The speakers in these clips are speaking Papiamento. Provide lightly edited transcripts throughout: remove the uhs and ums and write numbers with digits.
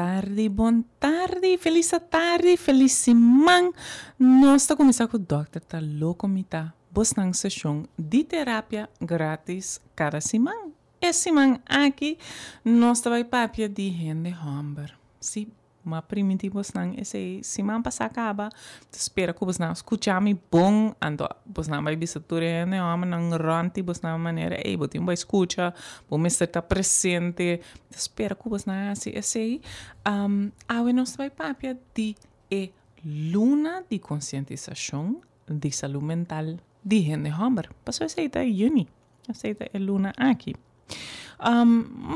tardi, bon tardi, felis atardi, felis siman. Nos ta kuminsá ku Dòkter Ta Loko Mi Ta, bosnan seshon di terapia gratis kada siman. E siman aki nos ta bai papia di hende hòmber. Sí, m'a primintí bosnan esei siman pasá kaba. Ta spera ku bosnan a skucha mi bon, anto bosnan bai bisa tur e hende hòmbernan rònt di bosnan manera, ey, bo tin bai skucha, bo mester ta presente. Ta spera ku bosnan a hasi esei. Awe nos ta bai papia di e luna di konsientisashon di salú mental di hende hòmber. Pasobra esei ta yüni. Esei ta e luna aki.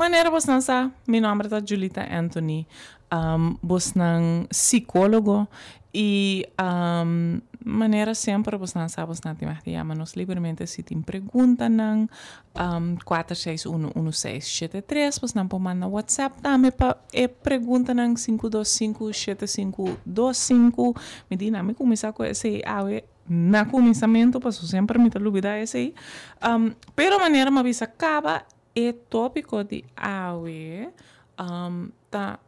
Manera bosnan sa, mi nòmber ta Julita Anthony, bosnan sikólogo i manera semper bosnan sa bosnan tin mag di yama nos libremente si tin preguntanan, 4611673, bosnan por manda WhatsApp tambe pa e preguntanan 5257525. Mi di nan mi kuminsá ku esei awe. Na kuminsamentu, paso semper mi ta lubidá esei. Pero manera mi a bisa kaba, e tópiko di awe ta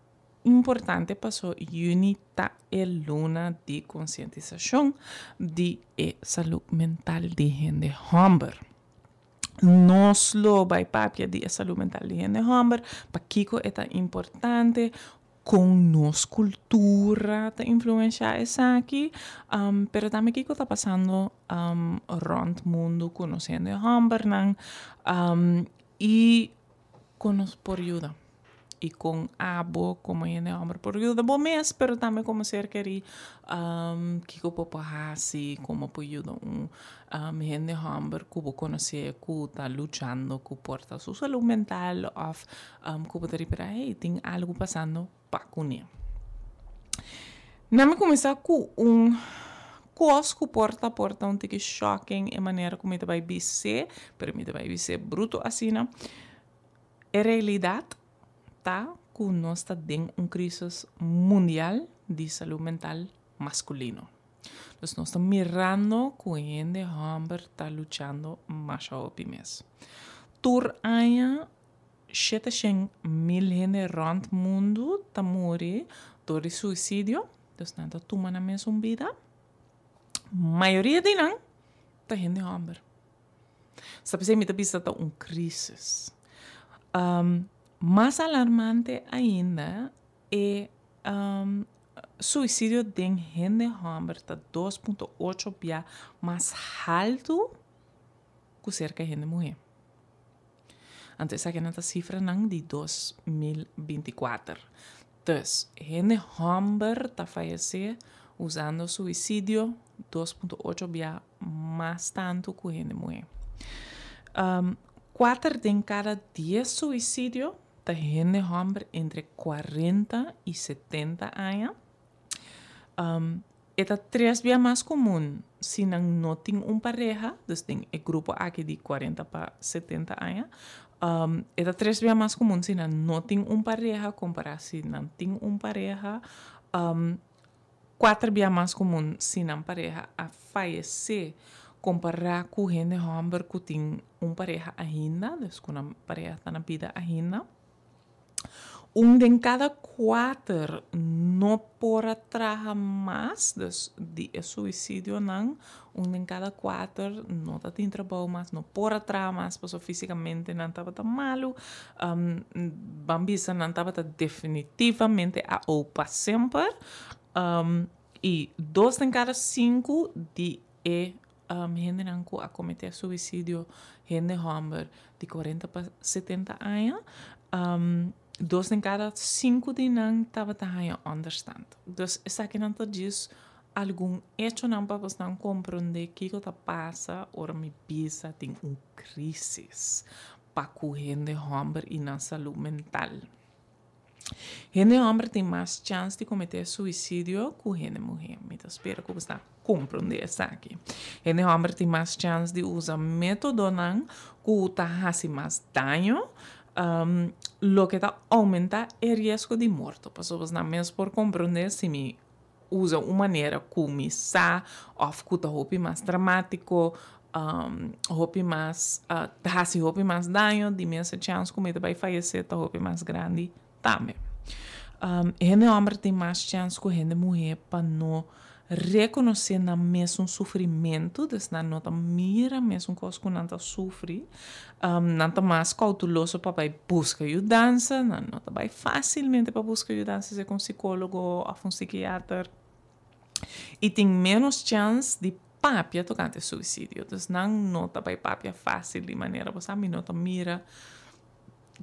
importante paso yüni ta e luna di konsientisashon di e salú mental di hende hòmber. Nos lo bai papia di e salú mental di hende hòmber, pakiko e ta importante, Kon nos kultura ta influenshá esaki, pero tambe kiko ta pasando rònt mundu ku nos hende hòmbernan i kon nos por yuda i kon abo komo hende hòmber por yuda bo mes pero tambe komo ser kerí kiko bo por hasi kon bo por yuda un hende hòmber ku bo konosé ku ta luchando ku por ta su salú mental òf Ku bo ta ripará, hey, tin algu pasando pa kuné. Nan mi kuminsá ku un kos ku por ta por ta un tiki shocking e manera ku mi ta bai bis'é, pero mi ta bai bis'é bruto asina. E realidat ta ku nos ta den un krisis mundial di salú mental maskulino. Dus nos ta mirando ku hende hòmber ta luchando masha hopi mes. Tur aña 700.000 hende rònt mundu ta muri dor di suisidio, dus nan ta tuma nan mesun bida. Mayoria di nan ta hende hòmber. Sa p'esei mi ta bisa ta un krísis. Mas alarmante ainda e suisidio den hende hòmber ta 2.8 bia mas haltu ku serka hende muhé. Anto esakinan ta sifranan di 2024. Dus, hende hòmber ta fayesé usando suisidio 2.8 bia mas tantu ku hende muhé. Kuater den kada dies suisidio ta hende hòmber entre 40 i 70 aña. E ta tres bia mas komun si nan no tin un pareha, dus den e grupo aki di 40 pa 70 aña, e ta tres bia mas komun si nan no tin un pareha kompará si nan tin un pareha. Kuater bia mas komun si nan pareha a fayesé kompará ku hende hòmber ku tin un pareha ainda, dus ku nan pareha ta na bida ainda. Un den kada kuater no por a traha mas, dus di e suisidionan, un den kada kuater no ta tin trabou mas, no por a traha mas pasobra físikamente nan tabata malu. Ban bisa nan tabata definitivamente a ou pa semper. I dos den kada sinku di e Hendenan ku a kometé suisidio, hende hòmber di 40 pa 70 aña, dos den kada sinku di nan tabata haña ònderstant. Dus esakinan ta djis algun echonan pa bosnan komprondé kiko ta pasa ora mi bisa tin un krísis pa ku hende hòmber i nan salú mental. Hende hòmber tin mas chans di kometé suisidio ku hende muhé. Mi ta spera ku bo sta komprondé esaki. Hende hòmber tin mas chans di usa métodonan ku ta hasi mas daño, loke ta oumentá e riesgo di morto. Pasobra nan mes por komprondé si mi usa un manera ku mi sa òf ku ta hopi mas dramátiko, hopi mas ta hasi hopi mas daño, di mes e chans ku mi ta bai fayesé ta hopi mas grandi tambe. Hende hòmber tin mas chèns ku hende muhé pa no rekonosé nan mesun sufrimentu, dus nan no ta mira mesun kos ku nan ta sufri. Nan ta mas koutuloso pa bai buska yudansa, nan no ta bai fásilmente pa buska yudansa sea ku un sikólogo òf un sikiater. I tin ménos chèns di papia tokante suisidio. Dus nan no ta bai papia fásil di manera bo sa mi no ta mira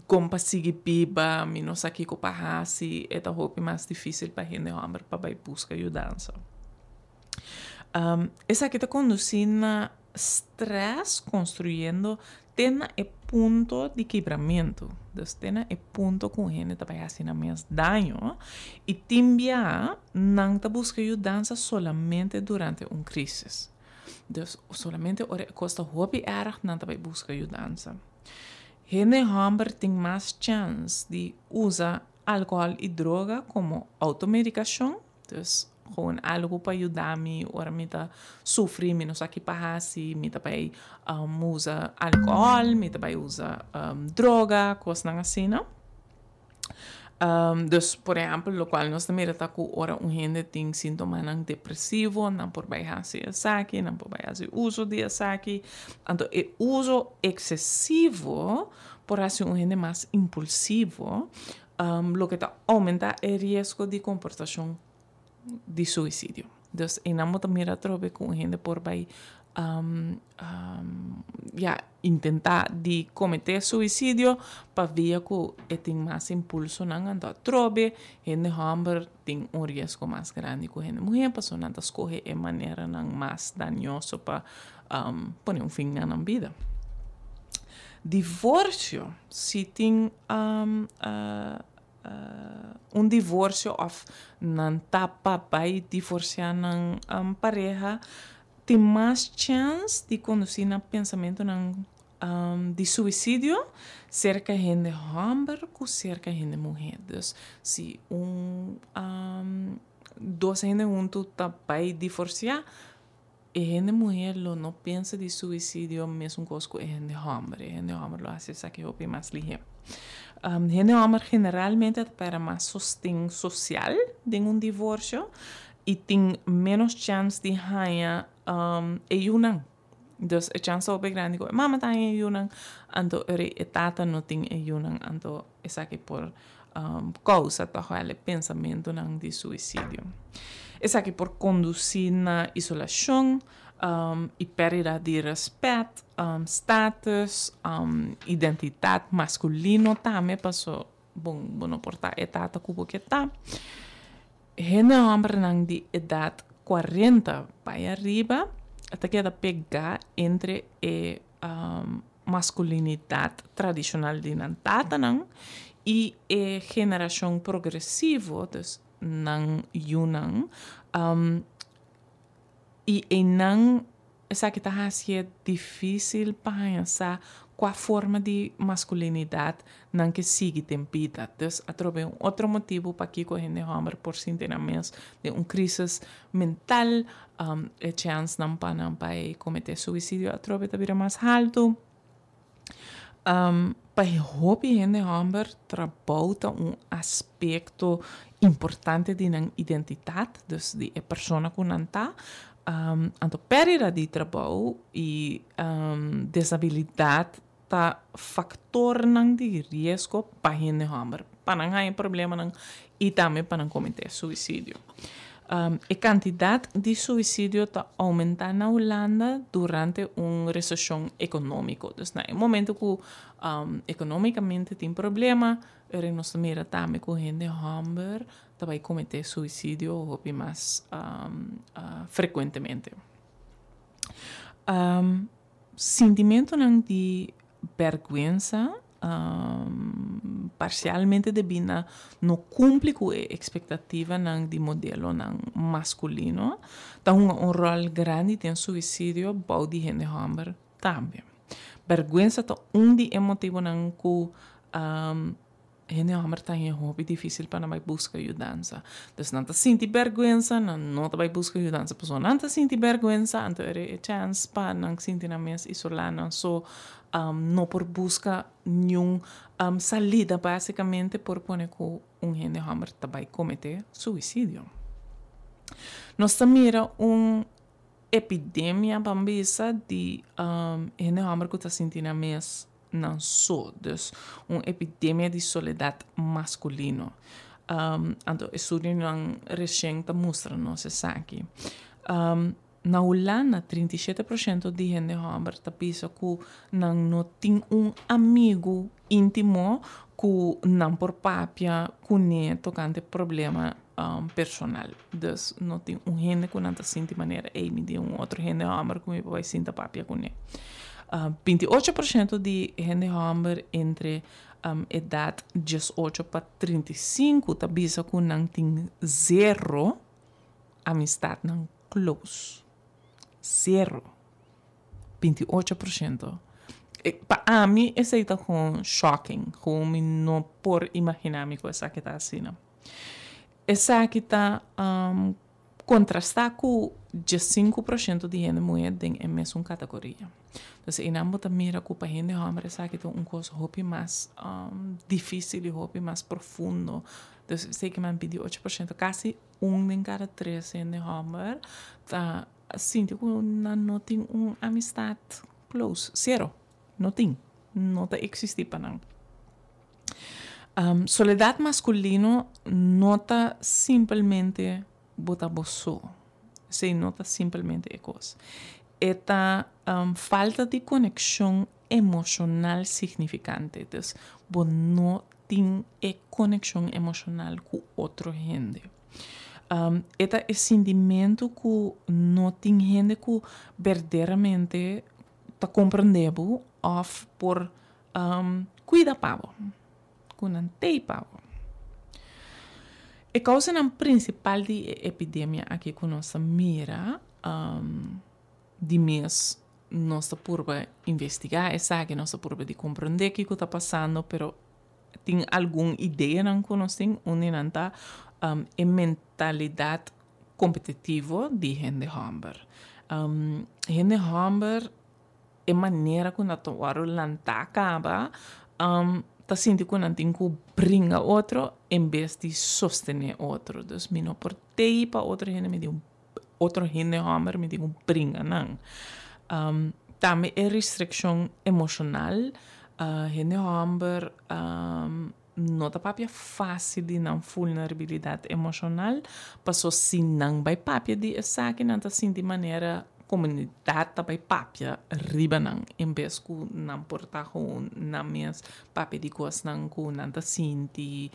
kon pa sigui biba, mi no sa kiko pa hasi, e ta hopi mas difísil pa hende hòmber pa bai buska yudansa. Esaki ta kondusí na strès konstruyendo te na e punto di kibramentu. Dus te na e punto ku un hende ta bai hasi nan mes daño i tin bia nan ta buska yudansa solamente durante un krísis. Dus solamente ora e kos ta hopi èrg nan ta bai buska yudansa. Hende hòmber tin mas chèns di usa alkohòl i droga komo outomedikashon, dus gewoon algu pa yuda mi ora mi ta sufri, mi no sa ki pa hasi, mi ta bai usa alkohòl, mi ta bai usa droga, kosnan asina. Dus, por ehèmpel, lokual nos ta mira ta ku ora un hende tin síntomanan depresivo, nan por bai hasi esaki, nan por bai hasi uso di esaki. Anto e uso eksesivo por hasi un hende mas impulsivo, loke ta oumentá e riesgo di komportashon di suisidio. Dus einan bo ta mira atrobe ku un hende por bai ya intentá di kometé suisidio pabia ku e tin mas impulsonan. Anto atrobe hende hòmber tin un riesgo mas grandi ku hende muhé pasobra nan ta skohe e maneranan mas dañoso pa pone un fin na nan bida. Divorsio, si tin un divorsio òf nan ta pa bai divorsiá nan pareha, tin mas chèns di kondusí na pensamentunan di suisidio serka hende hòmber ku serka hende muhé. Dus si un dos hende huntu ta bai divorsiá, e hende muhé lo no pensa di suisidio mesun kos ku e hende hòmber. E hende hòmber lo hasi esaki hopi mas lihé. Hende hòmber generalmente ta pèrdè mas sosten sosial den un divorsio i tin ménos chèns di haña e yunan. Dus e chèns ta hopi grandi ku e mama ta haña e yunan, anto ora e tata no tin e yunan, anto esaki por kousa tòg wèl e pensamentunan di suisidio. Esaki por kondusí na isolashon i pèrdida di rèspèt, status, identitat maskulino tambe paso bon bo no por ta e tata ku bo ke ta. Hende hòmbernan di edat kuarenta bai ariba ta keda pegá entre e maskulinidat tradishonal di nan tatanan i e generashon progresivo, dus nan yunan, i einan esaki ta hasié difísil pa haña sa kua forma di maskulinidat nan ke sigui den bida. Dus atrobe un otro motibu pakiko hende hòmber por sinti nan mes den un krísis mental, e chènsnan pa nan bai kometé suisidio atrobe ta bira mas haltu. Pa e hopi hende hòmber trabou ta un aspekto importante di nan identitat, dus di e persona ku nan ta. Anto pèrdida di trabou i desabilidat ta faktornan di riesgo pa hende hòmber pa nan haña problemanan i tambe pa nan kometé suisidio. E kantidat di suisidio ta oumentá na Hulanda durante un reseshon ekonómiko. Dus na e momento ku ekonómikamente tin problema, ora nos ta mira tambe ku hende hòmber ta bai kometé suisidio hopi mas frekuentemente. Sintimentunan di bèrgwensa, parsialmente debí na no kumpli ku e ekspektativanan di modelonan maskulino, ta hunga un ròl grandi den suisidio bou di hende hòmber tambe. Bèrgwensa ta un di e motibunan ku. Hende hòmber ta haña hopi difísil pa nan bai buska yudansa. Dus nan ta sinti bèrgwensa, nan no ta bai buska yudansa pasobra nan ta sinti bèrgwensa, anto e e chèns pa nan sinti nan mes isolá, nan so no por buska niun salida básikamente por pone ku un hende hòmber ta bai kometé suisidio. Nos ta mira un epidemia ban bisa di hende hòmber ku ta sinti nan mes nan so, dus un epidemia di soledat maskulino. Anto estudionan resien ta mustra nos esaki. Na Hulanda 37% di hende hòmber ta bisa ku nan no tin un amigu íntimo ku nan por papia kuné tokante problema personal. Dus no tin un hende ku nan ta sinti manera, ey mi tin un otro hende hòmber ku mi por bai sinta papia kuné. 28% di hende hòmber entre edat 18 pa 35 ta bisa ku nan tin zero amistatnan close. Zero. 28%. Pa ami esei ta gewoon shocking. Gewoon mi no por imaginá mi ku esaki ta asina. Esaki ta kontrastá ku 15% di hende muhé den e mesun kategoria. Dus einan bo ta mira ku pa hende hòmber esaki ta un kos hopi mas difísil i hopi mas profundo. Dus esei ke men 28%, kasi un den kada tres hende hòmber ta sinti ku nan no tin un amistat close. Sero. No tin. No ta eksistí pa nan. Soledat maskulino no ta simpelmente bo ta bo so. Esei no ta simpelmente e kos. E ta falta di konekshon emoshonal signifikante. Dus bo no tin e konekshon emoshonal ku otro hende. E ta e sintimentu ku no tin hende ku berderamente ta komprendé bo òf por kuida pa bo, ku nan tei pa bo. E kousanan prinsipal di e epidemia aki ku nos ta mira di mes nos ta purba investigá esaki, nos ta purba di komprendé kiko ta pasando, pero tin algun ideanan ku nos tin, un di nan ta e mentalidat kompetitivo di hende hòmber. Hende hòmber e manera ku nan ta wòrdu lantá kaba ta sinti ku nan tin ku bringa otro en bes di sostené otro. Dus mi no por tei pa otro hende, mi tin un otro hende hòmber mi tin ku bringa nan. Tambe e restrikshon emoshonal, hende hòmber no ta papia fásil di nan vulnerabilidat emoshonal, paso si nan bai papia di esaki nan ta sinti manera komunidat ta bai papia riba nan en bes ku nan por ta gewoon nan mes papia di kosnan ku nan ta sinti,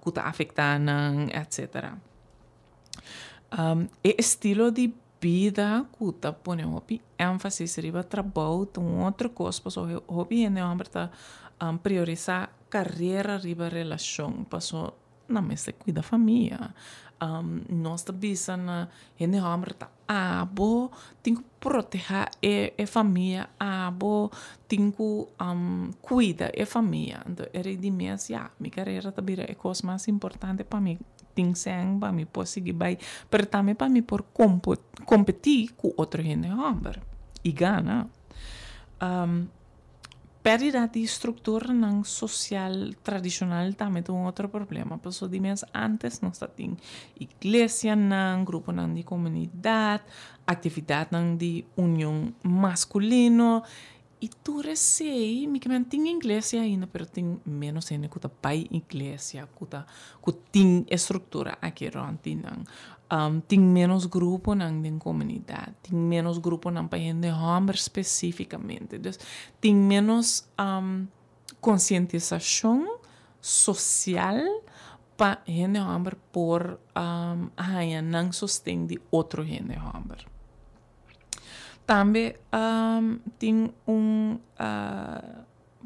ku ta afektá nan, etsetera. E estilo di bida ku ta pone hopi énfasis riba trabou ta un otro kos pasobra hopi hende hòmber ta priorisá karera riba relashon pasobra nan mester kuida famia. Nos ta bisa na hende hòmber ta abo tin ku protehá e famia, abo tin ku kuida e famia. Anto e rei di mes ya mi karera ta bira e kos mas importante pa mi. Tin sèn pa mi por sigui bai, pero tambe pa mi por kompetí ku otro hende hòmber i gana. Pèrdida di strukturanan sosial tradishonal tambe ta un otro problema, pasobra di mes ántes nos ta tin iglesianan, gruponan di komunidat, aktividatnan di union maskulino. I tur esei, mi ke men tin iglesia ainda, pero tin ménos hende ku ta bai iglesia, ku ta ku tin e struktura aki rònt di nan. Tin ménos gruponan den komunidat, tin ménos gruponan pa hende hòmber spesífikamente. Dus tin ménos konsientisashon sosial pa hende hòmber por haña nan sosten di otro hende hòmber. Tambe tin un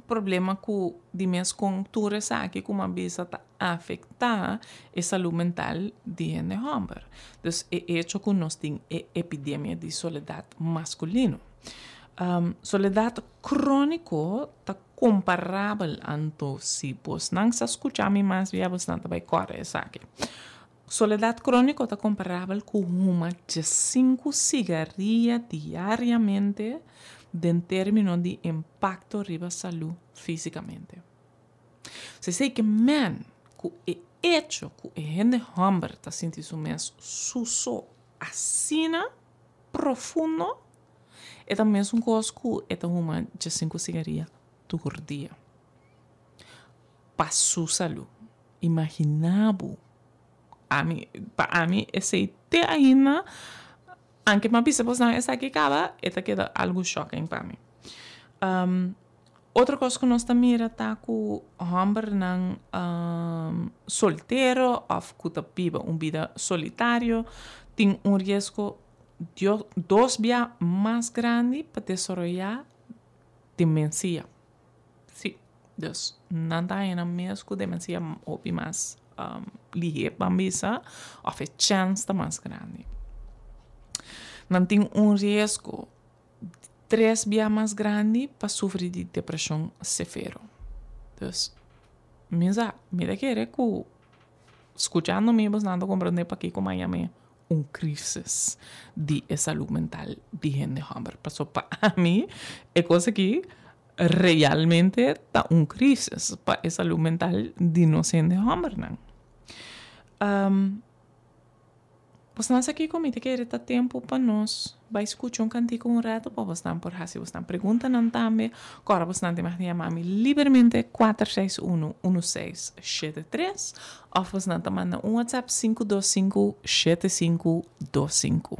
problema ku di mes kon tur esaki ku mi a bisa ta afektá e salú mental di hende hòmber. Dus e echo ku nos tin e epidemia di soledat maskulino. Soledat króniko ta. komparabel anto si bosnan sa skucha mi mas bia bosnan ta bai kòrda esaki. Soledat króniko ta komparabel ku huma 15 sigaria diariamente den término di impakto riba salú físikamente. Esei ke men ku e echo ku e hende hòmber ta sinti su mes su so asina profundo, e ta mesun kos ku e ta huma 15 sigaria tur dia pa su salú. Imaginá bo, ami, pa ami esei te ainda, anke mi a bisa bosnan esaki kaba, e ta keda algu shocking pa mi. Otro kos ku nos ta mira ta ku hòmbernan soltero òf ku ta biba un bida solitario tin un riesgo dos bia mas grandi pa desaroyá demensia. Sí, dus nan ta haña nan mes ku demensia hopi mas lihé ban bisa òf e chèns ta mas grandi. Nan tin un riesgo tres bia mas grandi pa sufri di depreshon severo. Dus, mi sa, mi ta kere ku skuchando mi bosnan ta komprendé pakiko mi a yam'é un krisis di e salú mental di hende hòmber. Pasobra pa ami e kos aki realmente ta un krisis pa e salú mental di nos hende hòmbernan. Bosnan sa kiko mi ta kere ta tempu pa nos bai skucha un kantika un ratu pa bosnan por hasi bosnan preguntanan tambe. Kòrda bosnan tin mag di yama mi libermente 461 1673 òf bosnan ta manda un whatsapp 525 7525.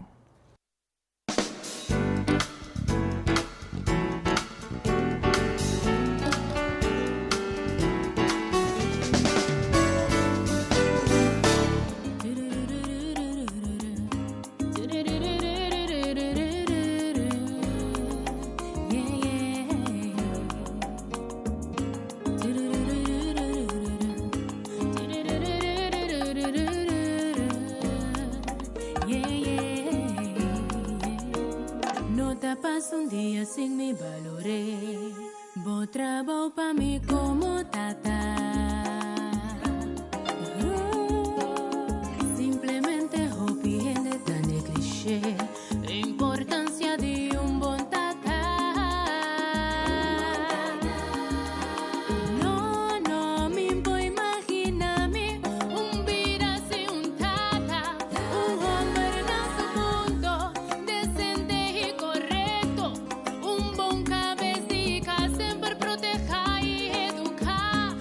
No ta pasa un dia sin mi balor'é. Bo trabou pa mi komo tata. Simplemente hopi hende ta neglish'é importansia di un bon tata. No, no, mi por imaginá mi un bida sin un tata. Un hòmber na su punto, desente i korekto. Un bon kabes di kas, semper protehá i eduká.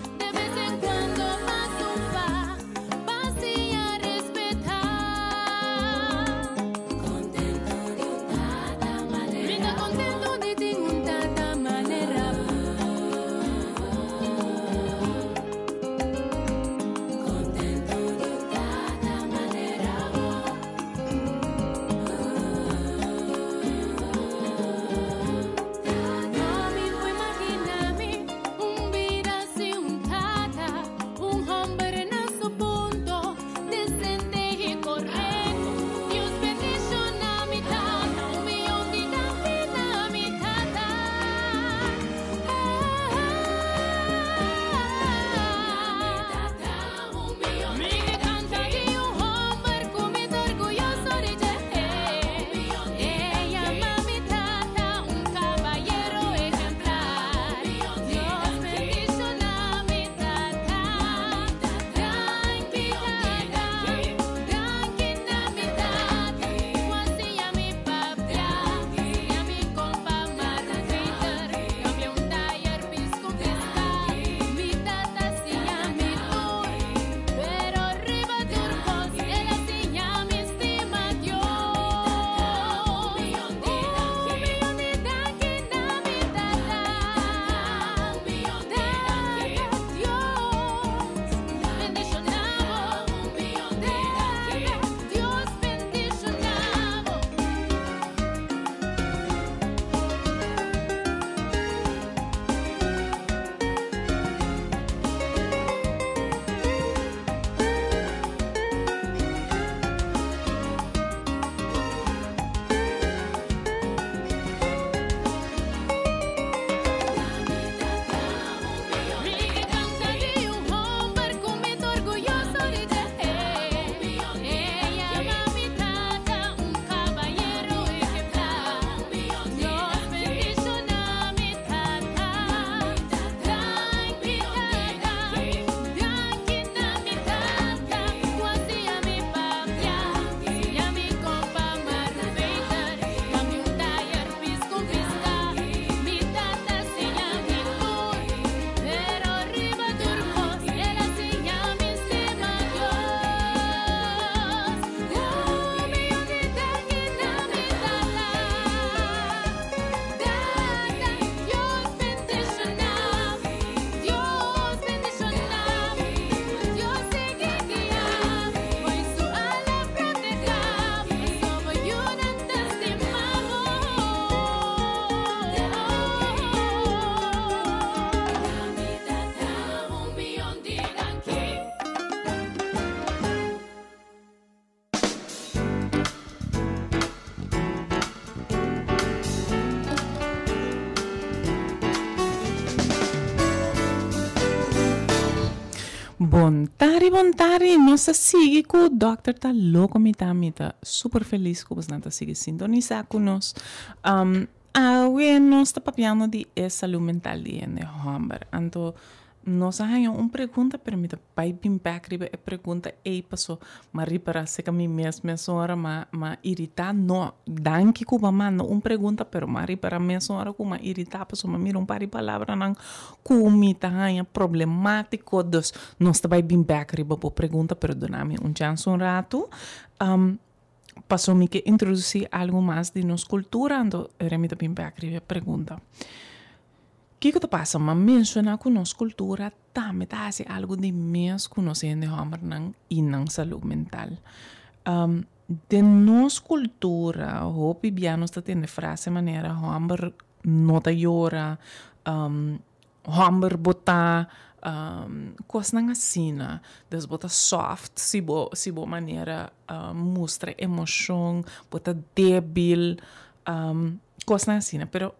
Bon tardi, bon tardi. Nos ta sigui ku Dòkter Ta Loko Mi Ta. Mi ta super felis ku bosnan ta sigui sintonisá ku nos. Um, awe nos ta papiando di e salú mental di hende hòmber. Anto nos a haña un pregunta, pero mi ta bai bin bèk riba e pregunta ei paso m'a ripará seka mi mes mesora m'a m'a iritá. No, danki ku bo a manda un pregunta, pero m'a ripará mesora ku m'a iritá paso m'a mira un par di palabranan Ku mi ta haña problemátiko, dus nos ta bai bin bèk riba bo pregunta, pero duna mi un chèns un ratu. Paso mi ke introdusí algu mas di nos kultura, anto ora mi ta bin bèk riba e pregunta. Kiko ta pasa? M'a menshoná ku nos kultura tambe ta hasi algu di mes ku nos hende hòmbernan i nan salú mental. Den nos kultura hopi bia nos ta tende frase manera hòmber no ta yora, hòmber bo ta, kosnan asina. Dus bo ta sòft si bo si bo manera mustra emoshon, bo ta débil, kosnan asina. Pero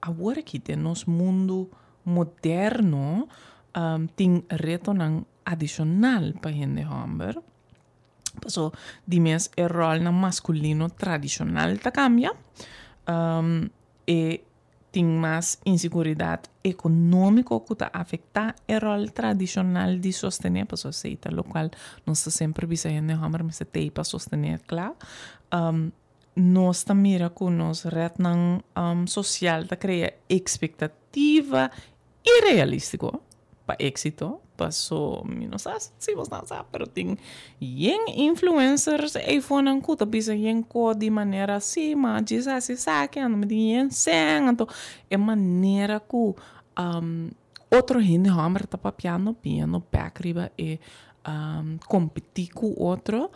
awor aki den nos mundu moderno tin retonan adishonal pa hende hòmber. Paso di mes e rolnan masculino tradicional ta cambia. E tin mas inseguridad economico cu ta afecta e rol tradicional di sostene, paso esey ta locual nos ta semper bisa hende homber mester tey pa sostene cla. Nos ta mira cu nos rednan social ta crea expectativa Irealístiko pa éksito, paso mi no sa si bos nan sa, pero tin yen influencers eifonan ku ta bisa yen ko di manera si ma djis hasi esaki anto mi tin yen sèn anto e manera ku otro hende hòmber ta papiando piendo bèk riba e kompetí ku otro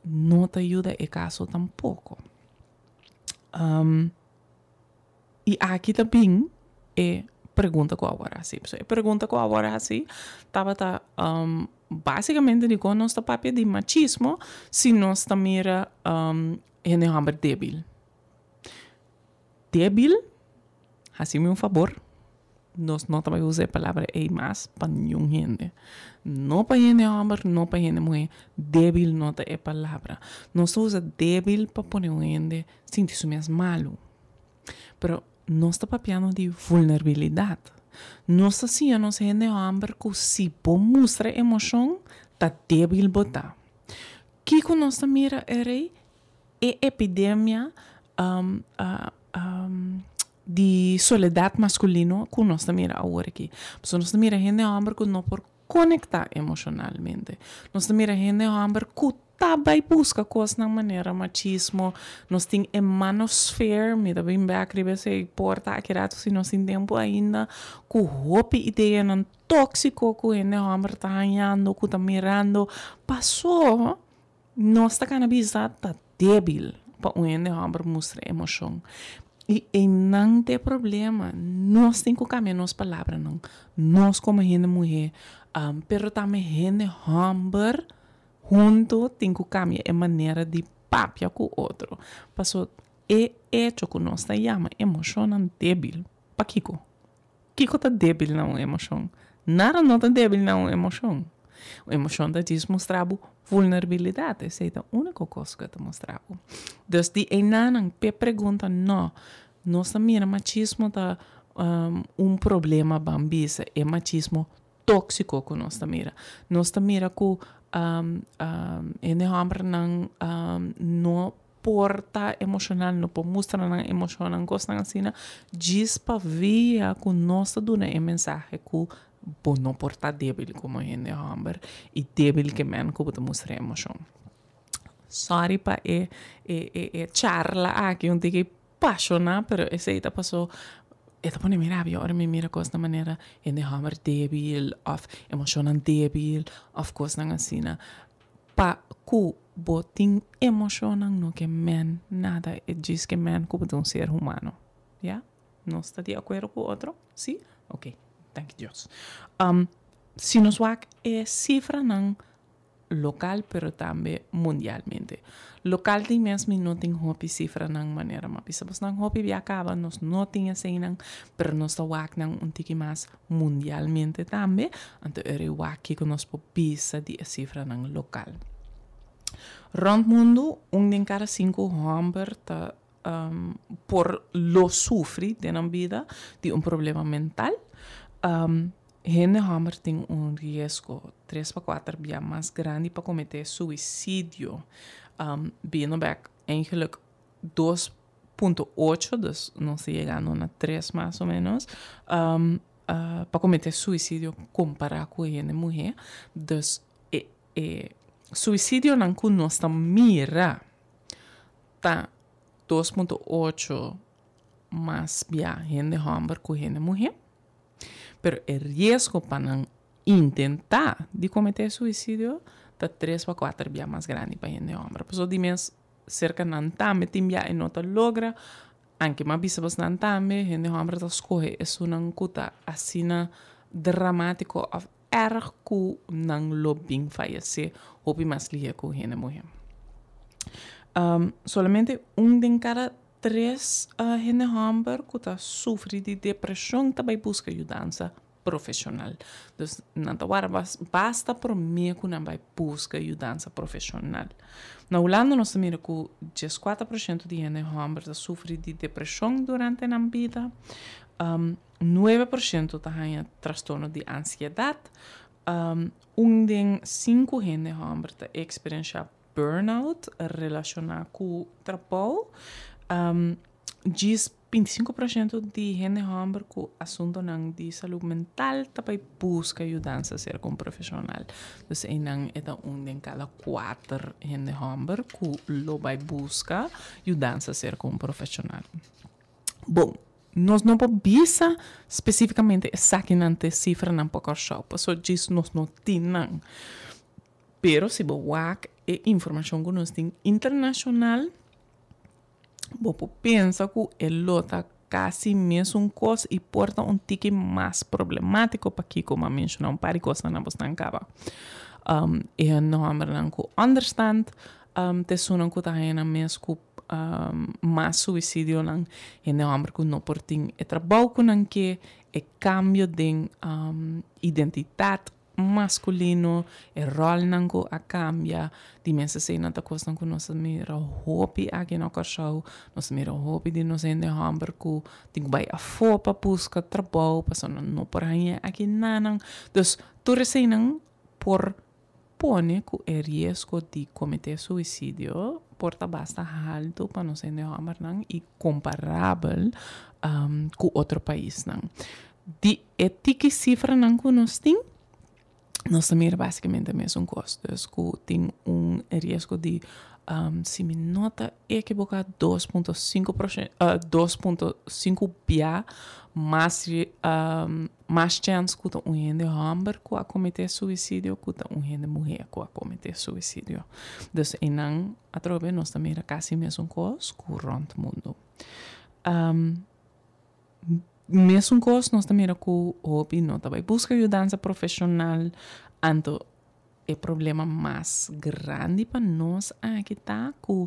no ta yuda e kaso tampoko. I aki ta bin e pregunta ku awor a hasi. So e pregunta ku awor a hasi tabata básikamente dikon nos ta papia di machismo si nos ta mira hende hòmber débil. Débil, hasi mi un fabor, nos no ta bai usa e palabra ei mas pa niun hende. No pa hende hòmber, no pa hende muhé, débil no ta e palabra. Nos ta usa débil pa pone un hende sinti su mes malu. Pero nos ta papiando di vulnerabilidat. Nos ta siña nos hende hòmber ku si bo mustra emoshon, ta débil bo ta. Kiko nos ta mira e rei? E epidemia di soledat maskulino ku nos ta mira awor aki. Pasobra nos ta mira hende hòmber ku no por konektá emoshonalmente. Nos ta mira hende hòmber ku ta bai buska kosnan manera machismo. Nos tin e manosphere, mi ta bin bèk riba esei por ta aki ratu si nos tin tempu ainda, ku hopi ideanan tóksiko ku hende hòmber ta hañando, ku ta mirando. Pasó nos ta kana bisa ta débil pa un hende hòmber mustra emoshon. I einan ta e problema. Nos tin ku kambia nos palabranan, nos komo hende muhé, pero tambe hende hòmber huntu tin ku kambia e manera di papia ku otro. Paso e echo ku nos ta yama emoshonnan débil, pakiko? Kiko ta débil na un emoshon? Nada no ta débil na un emoshon. Un emoshon ta djis mustra bo vulnerabilidat. Esei ta úniko kos ku e ta mustra bo. Dus di einanan p'e pregunta no. Nos ta mira machismo ta un problema ban bisa, e machismo tóksiko ku nos ta mira. Nos ta mira ku hende hòmbernan no por ta emoshonal, no por mustra nan emoshonnan, kosnan asina, djis pa via ku nos ta duna e mensahe ku bo no por ta débil komo hende hòmber i débil ke men ku bo ta mustra emoshon. Sòri pa e e charla aki un tiki pashoná, pero esei ta pasó e ta pone mi rabia ora mi mira kosnan manera hende hòmber débil òf emoshonnan débil òf kosnan asina. Pa ku bo tin emoshonnan no ke men nada, e djis ke men ku bo ta un ser humano. Ya? Nos ta di akuerdo ku otro? Si? Ok, danki Dios. Si nos wak e sifranan. lokal pero tambe mundialmente. Lokal tin mes mi no tin hopi sifranan manera mi a bisa bosnan hopi bia kaba nos no tin eseinan pero nos ta wak nan un tiki mas mundialmente tambe anto ora e wak kiko nos por bisa di e sifranan lokal. Rònt mundu un den kada sinku hòmber ta por lo sufri den nan bida di un problema mental. Hende hòmber tin un riesgo tres pa kuater bia mas grandi pa kometé suisidio. Biendo bèk eigenlijk 2.8, dus nos ta yegando na tres mas o ménos, pa kometé suisidio kompará ku hende muhé. Dus e e suisidionan ku nos ta mira ta 2.8 mas bia hende hòmber ku hende muhé. Pero e riesgo pa nan intentá di kometé suisidio ta tres pa kuater bia mas grandi pa hende hòmber. Pasobra di mes serka nan tambe tin bia e no ta logra, anke m'a bisa bosnan tambe, hende hòmber ta skohe esunnan ku ta asina dramátiko òf erg ku nan lo bin fayesé hopi mas lihé ku hende muhé. Solamente un den kada tres hende hòmber ku ta sufri di depreshon ta bai buska yudansa profeshonal. Dus nan ta wara basta promé ku nan bai buska yudansa profeshonal. Na Hulanda nos ta mira ku 14% di hende hòmber ta sufri di depreshon durante nan bida. 9% ta haña trastorno di ansiedat. Un den sinku hende hòmber ta eksperenshá burnout relashoná ku trabou. Djis 25% di hende hòmber ku asuntunan di salú mental ta bai buska yudansa serka un profeshonal. Dus einan e ta un den kada kuater hende hòmber ku lo bai buska yudansa serka un profeshonal. Bon, nos no por bisa spesífikamente esakinan ta e sifranan pa Kòrsou, pasobra djis nos no tin nan. Pero si bo wak e informashon ku nos tin internashonal, bo por pensa ku e lo ta kasi mesun kos i por ta un tiki mas problemátiko pakiko mi a menshoná un par di kosnan na bosnan kaba. E hòmbernan ku ònderstant ta esunnan ku ta haña nan mes ku mas suisidionan, hende hòmber ku no por tin e trabou ku nan ke, e kambio den identitat maskulino, e ròlnan ku a kambia, di mes eseinan ta kosnan ku nos a mira hopi aki na Kòrsou, nos a mira hopi di nos hende hòmber ku tin ku bai afó pa buska trabou pasobra nan no por hañ'é aki nanan. Dus tur eseinan por pone ku e riesgo di kometé suisidio por ta basta haltu pa nos hende hòmbernan i komparabel ku otro paisnan. Di e tiki sifranan ku nos tin, nos ta mira básikamente mesun kos. Dus ku tin un riesgo di, si mi no ta ekiboká, 2.5 porshento, 2.5 bia mas mas chèns ku ta un hende hòmber ku a kometé suisidio ku ta un hende muhé ku a kometé suisidio. Dus einan atrobe nos ta mira kasi mesun kos ku rònt mundu. Mesun kos nos ta mira ku hopi no ta bai buska yudansa profeshonal, anto e problema mas grandi pa nos aki ta ku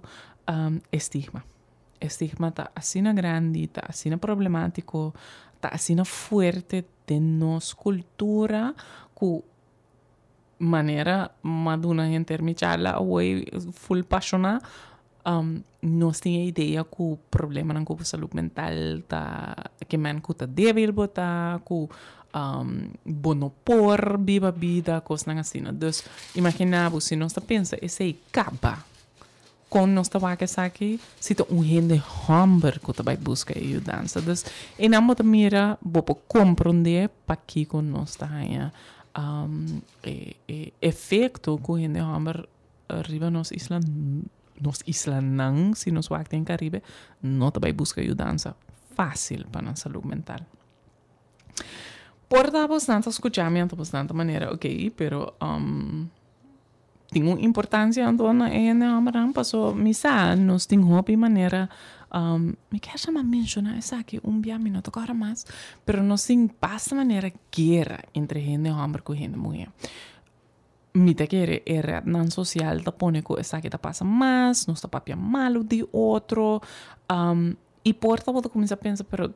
e stigma. E stigma ta asina grandi, ta asina problemátiko, ta asina fuerte den nos kultura ku manera m'a duna henter mi charla awor full pashoná, nos tin e idea ku problemanan ku bo salud mental ta ke men ku ta débil bo ta, ku bo no por biba bida, kosnan asina. Dus, imaginá bo si nos ta pensa esei kaba, kon nos ta wak esaki si ta un hende hòmber ku ta bai buska e yudansa. Dus, einan bo ta mira, bo por komprondé pakiko nos ta haña e efekto ku hende hòmber riba nos isla, nos islanan, si nos wak den Karibe, no ta bai buska yudansa fásil pa nan salú mental. Por ta bosnan ta skucha mi anto bosnan ta manera ok, pero tin un importansia anto na e hende hòmbernan paso mi sa nos tin hopi manera mi kier sa menshoná esaki un bia mi no ta kòrda mas, pero nos tin basta manera guera entre hende hòmber ku hende muhé. Mi ta kere e rednan sosial ta pone ku esaki ta pasa mas, nos ta papia malu di otro, i por ta bo ta kuminsá pensa pero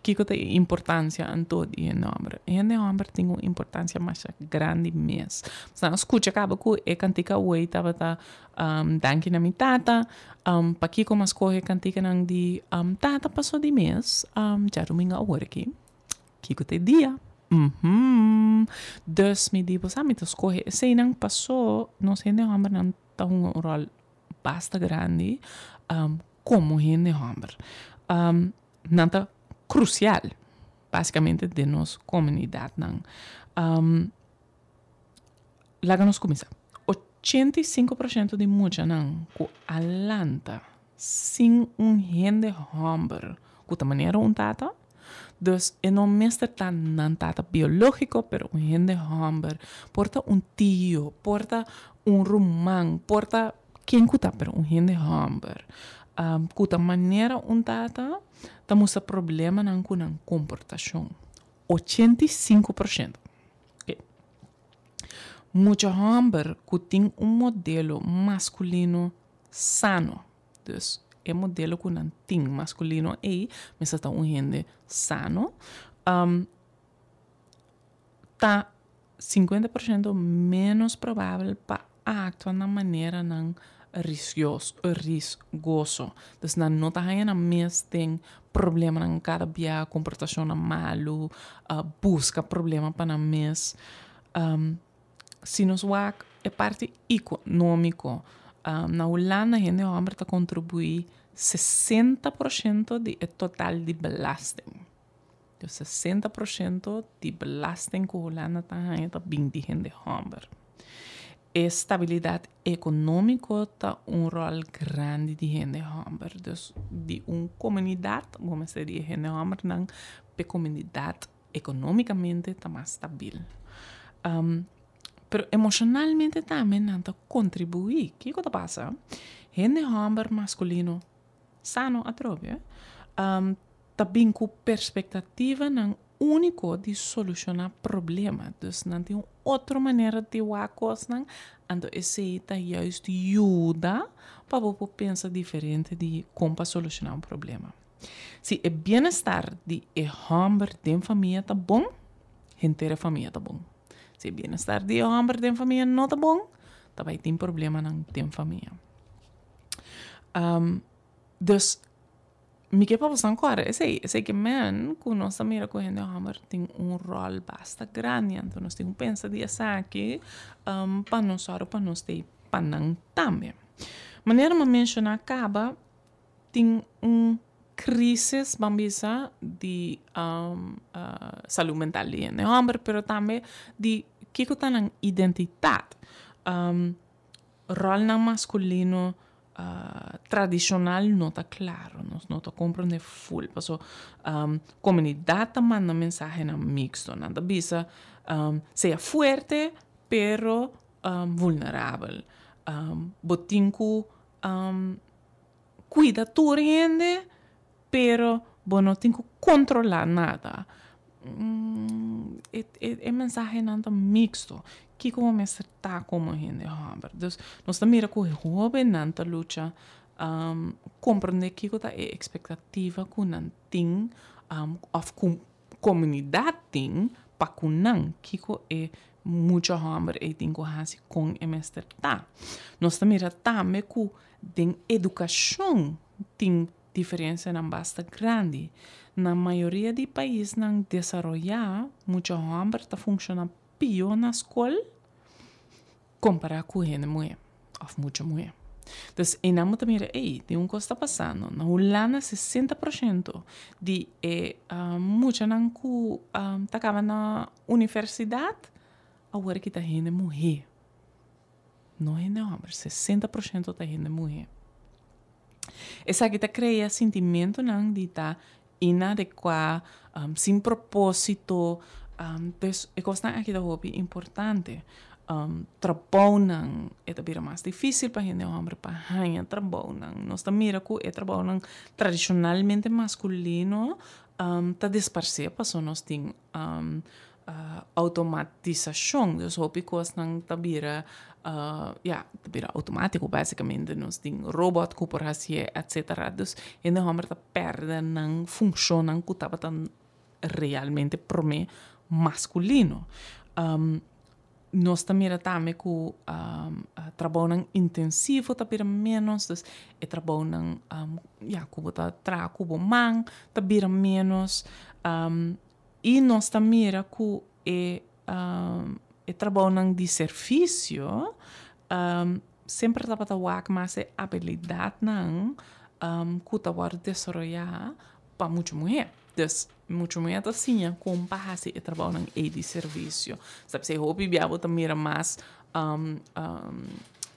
kiko ta e importansia anto di hende hòmber? E hende hòmber tin un importansia masha grandi mes. Nos a skucha kaba ku e kantika awor tabata Danki na mi tata. Pakiko mi a skohe kantikanan di tata paso di mes djadumingu awor aki? Kiko ta e dia? Uhmm. Dus mi di, bo sa mi ta skohe eseinan paso nos hende hòmbernan ta hunga un ròl basta grandi komo hende hòmber. Nan ta krusial basikamente den nos komunidatnan. Laga nos kuminsá. 85 por shento di muchanan ku a lanta sin un hende hòmber ku ta manera un tata, dus e no mester ta nan tata biológiko, pero un hende hòmber, por ta un tio, por ta un ruman, por ta ken ku ta, pero un hende hòmber ku ta manera un tata, ta mustra problemanan ku nan komportashon. 85%. Okay. Mucha hòmber ku tin un modelo maskulino sano. Dus e modelo ku nan tin maskulino ei, mester ta un hende sano. Ta 50% menos probabel pa aktua na maneranan riesgoso. Dus nan no ta haña nan mes den problemanan kada bia, komportashonnan malu, buska problema pa nan mes. Si nos wak e parti ekonómiko, na Hulanda hende hòmber ta kontribuí 60% di e total di belasting. Dus 60% di belasting ku Hulanda ta haña ta bin di hende hòmber. E stabilidat ekonómiko ta un ròl grandi di hende hòmber. Dus di un komunidat, bo mester di e hende hòmbernan pa e komunidat ekonómikamente ta mas stabil. Pero emoshonalmente tambe nan ta kontribuí. Kiko ta pasa? Hende hòmber maskulino sano atrobe ta bin ku perspektativanan úniko di solushoná problema. Dus nan tin un otro manera di wak kosnan, anto esei ta juist yuda pa bo por pensa diferente di kon pa solushoná un problema. Si e bienestar di e hòmber den famia ta bon, henter e famia ta bon. Si e bienestar di e hòmber den famia no ta bon, ta bai tin problemanan den famia. Dus mi ke pa boso kòrda esei, esei ke men ku nos ta mira ku hende hòmber tin un ròl basta grandi, anto nos tin ku pensa di esaki pa nos sòru pa nos t'ei pa nan tambe. Manera mi a menshoná kaba tin un krísis ban bisa di salú mental di hende hòmber, pero tambe di kiko ta nan identitat. Ròlnan maskulino tradishonal no ta klaro, nos no ta komprondé ful paso komunidat ta manda mensahenan miksto, nan ta bisa sea fuerte pero vulnerabel, bo tin ku kuida tur hende pero bo no tin ku kontrolá nada. E mensahenan ta miksto. Kiko bo mester ta komo hende hòmber? Dus nos ta mira ku e hóbennan ta lucha komprondé kiko ta e ekspektativa ku nan tin òf ku komunidat tin pa ku nan. Kiko e mucha hòmber ei tin ku hasi kon e mester ta. Nos ta mira tambe ku den edukashon tin diferensianan basta grandi. Na mayoria di paisnan desaroyá, mucha hòmber ta funshoná pió na skol kompará ku hende muhé òf mucha muhé. Dus einan bo ta mira, ey, tin un kos ta pasando. Na Hulanda 60% di e muchanan ku ta kaba na universidat awor aki ta hende muhé. No hende hòmber, 60% ta hende muhé. Esaki ta krea sintimentunan di ta inadekuá, sin propósito. Dus e kosnan aki ta hopi importante. Trabounan e ta bira mas difísil pa hende hòmber pa haña trabounan. Nos ta mira ku e trabounan tradishonalmente maskulino ta disparsé pasobra nos tin. Automatisashon, dus hopi kosnan ta bira, ya, ta bira outomátiko básikamente. Nos tin robòt ku por hasié, etsetera. Dus hende hòmber ta pèrdè nan funshonnan ku tabata realmente promé maskulino. Nos ta mira tambe ku trabounan intensivo ta bira ménos, dus e trabounan, ya, ku bo ta traha ku bo man ta bira ménos. I nos ta mira ku e e trabounan di servisio semper tabata wak mas e abilidatnan ku ta wòrdu desaroyá pa mucha muhé. Dus mucha muhé ta siña kon pa hasi e trabounan ei di servisio. Sa p'esei hopi bia bo ta mira mas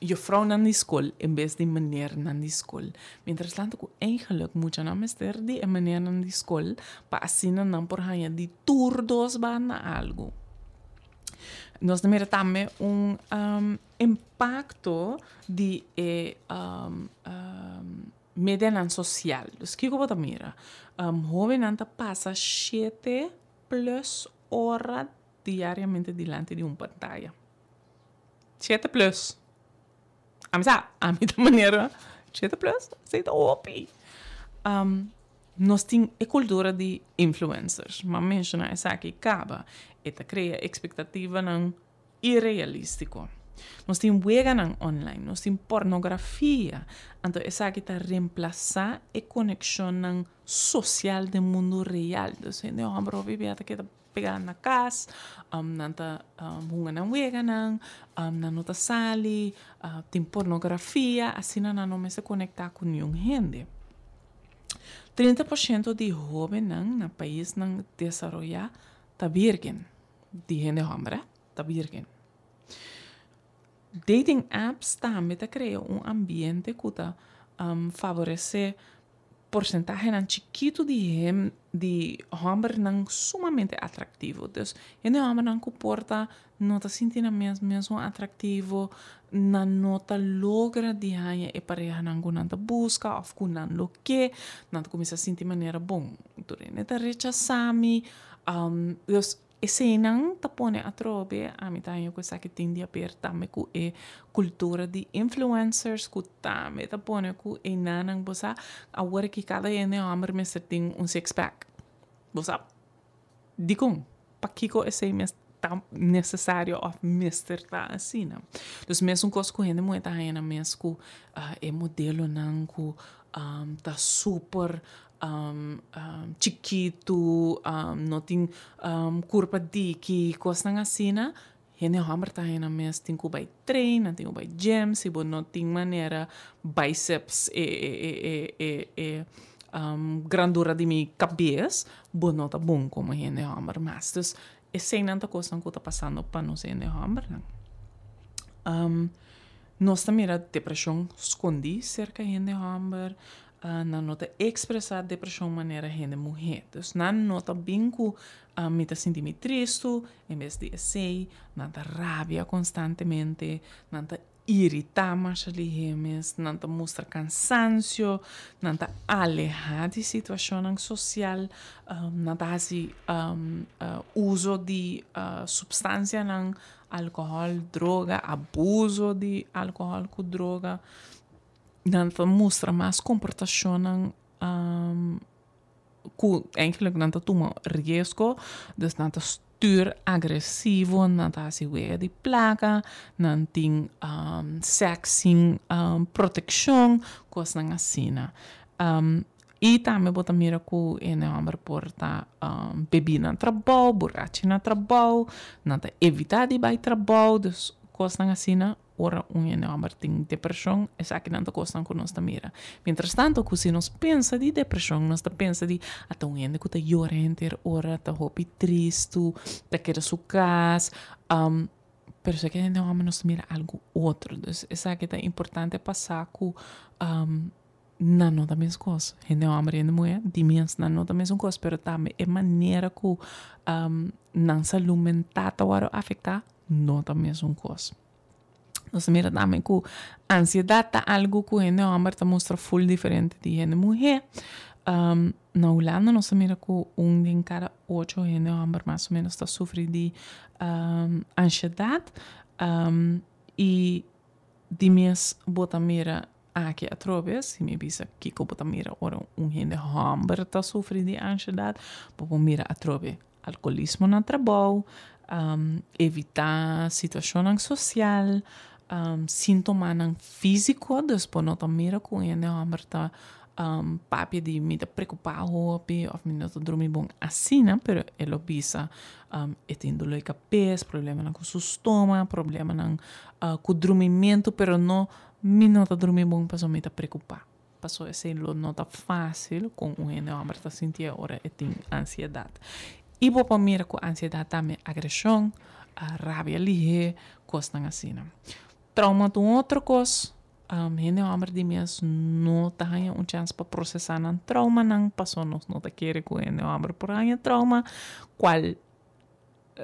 Juffrouwnan di skol en bes di meneernan di skol. Mientras tanto ku eigenlijk muchanan mester di e meneernan di skol pa asina nan por haña di tur dos banda algu. Nos ta mira tambe un impakto di e medianan sosial. Dus kiko bo ta mira? Hobennan ta pasa shete plus ora diariamente dilanti di un pantaya. Shete plus. Ami sa, ami ta manera shete plus, esei ta hopi. Nos tin e kultura di influencers. M'a menshoná esaki kaba. E ta krea ekspektativanan irealístiko. Nos tin weganan online, nos tin pornografia. Anto esaki ta remplasá e konekshonnan sosial den mundu real. Dus hende hòmber hopi bia ta keda pegá na kas, nan ta hunga nan weganan, nan no ta sali, tin pornografia, asina nan no mester konektá ku niun hende. 30% di hóbennan na paisnan desaroyá ta bírgen, di hende hòmber hè, ta bírgen. Dating apps tambe ta krea un ambiente ku ta favoresé Porsentahenan chikitu di hem di hòmbernan sumamente atraktivo. Dus hende hòmbernan ku por ta no ta sinti nan mes mesun atraktivo, nan no ta logra di haña e parehanan ku nan ta buska òf ku nan lo ke, nan ta kuminsá sinti manera bon tur hende ta rechasá mi. Dus Eseinan ta pone atrobe, ami ta haña ku esaki tin di haber tambe ku e kultura di influencers ku tambe ta pone ku einanan bo sa awor aki kada hende hòmber mester tin un six pack. Bo sa dikon? Pakiko esei mes ta nesesario òf mester ta asina? Dus mesun kos ku hende muhé ta haña nan mes ku e modelonan ku ta super chikitu, no tin kurpa diki, kosnan asina, hende hòmber ta haña nan mes tin ku bai train, nan tin ku bai gym, si bo no tin manera biceps e e grandura di mi kabes, bo no ta bon komo hende hòmber mas. Dus eseinan ta kosnan ku ta pasando pa nos hende hòmbernan. Nos ta mira depreshon skondí serka hende hòmber, Nan no ta ekspresá depreshon manera hende muhé. Dus nan no ta bin ku mi ta sinti mi tristu, en bes di esei nan ta rabia konstantemente, nan ta iritá masha lihé mes, nan ta mustra kansansio, nan ta alehá di situashonnan sosial, nan ta hasi uso di supstansianan, alkohòl, droga, abuso di alkohòl ku droga. Nan ta mustra mas komportashonnan ku eigenlijk nan ta tuma riesgo, dus nan ta stuur agresivo, nan ta hasi wega di plaka, nan tin sèks sin protekshon, kosnan asina. I tambe bo ta mira ku e hòmber por ta bebí na trabou, burachi na trabou, nan ta evitá di bai trabou, dus kosnan asina. Ora un hende hòmber tin depreshon, esakinan ta kosnan ku nos ta mira. Mientrastanto ku si nos pensa di depreshon, nos ta pensa di ata un hende ku ta yora henter ora, ta hopi tristu, ta keda su kas. Pero si e hende hòmber nos ta mira algu otro. Dus esaki ta importante pa sa ku nan no ta mes kos. Hende hòmber i hende muhé, di mes nan no ta mesun kos, pero tambe e manera ku nan salú mental ta wòrdu afektá no ta mesun kos. Nos ta mira tambe ku ansiedat ta algu ku hende hòmber ta mustra ful diferente di hende muhé. Na Hulanda nos ta mira ku un den kada ocho hende hòmber mas o ménos ta sufri di ansiedat i di mes bo ta mira aki atrobe, si mi bisa kiko bo ta mira ora un hende hòmber ta sufri di ansiedat, bo por mira atrobe alkoholismo na trabou, evitá situashonnan sosial, síntomanan físiko, dus bo no ta mira ku un hende hòmber ta papia di mi ta preokupá hopi òf mi no ta drumi bon asina, pero e lo bisa e tin doló di kabes, problemanan ku su stoma, problemanan ku drumimentu, pero no mi no ta drumi bon pasobra mi ta preokupá. Pasobra esei lo no ta fásil kon un hende hòmber ta sintié ora e tin ansiedat. I bo por mira ku ansiedat tambe agreshon, rabia lihé, kosnan asina. Trauma ta un otro kos. Hende hòmber di mes no ta haña un chèns pa prosesá nan traumanan pasobra nos no ta kere ku hende hòmber por haña trauma, kual